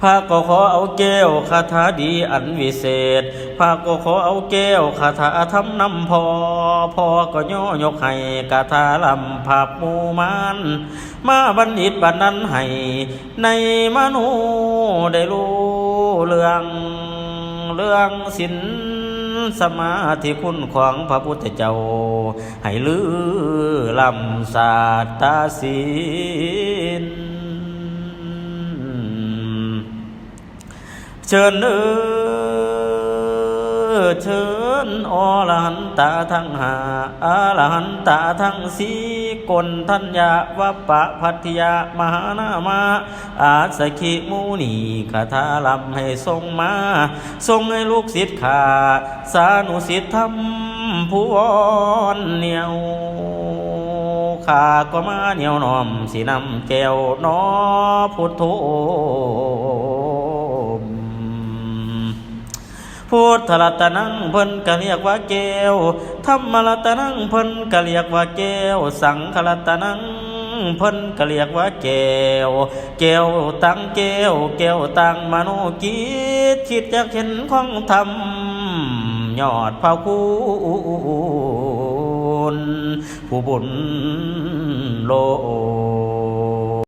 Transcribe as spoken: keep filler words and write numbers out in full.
พระก็ขอเอาแก้วคาถาดีอันวิเศษ พระก็ขอเอาแก้วคาถาธรรมนำพ่อ พ่อก็ย่อยกให้คาถาล้ำพับหมู่มาร มาบัณฑิตบัดนั้นให้ ในมโนได้รู้เรื่อง เรื่องศีลสมาธิคุณของพระพุทธเจ้า ให้ลือล้ำศาสตร์ศีล เชิญเด้อ เชิญอรหันตาทั้งห้า อรหันตาทั้งสี่ กนทัญญะ วัปปะ ภัททิยะ มหานามะ อาสสะขิมุนี คาถาล้ำให้ส่งมา ส่งให้ลูกศิษย์ข้า สานุศิษย์ธรรมผู้วอนเหนี่ยว ข้าก็มาเหนี่ยวน้อมสินำแก้วหนอ พุทโธ พุทธรัตนังเพิ่นก็เรียกว่าแก้ว ธรรมรัตนังเพิ่นก็เรียกว่าแก้ว สังฆรัตนังเพิ่นก็เรียกว่าแก้ว แก้วตังแก้ว แก้วตังมโนกิจ คิดอยากเห็นของธรรม ยอดพระคุณ ผู้บุญโล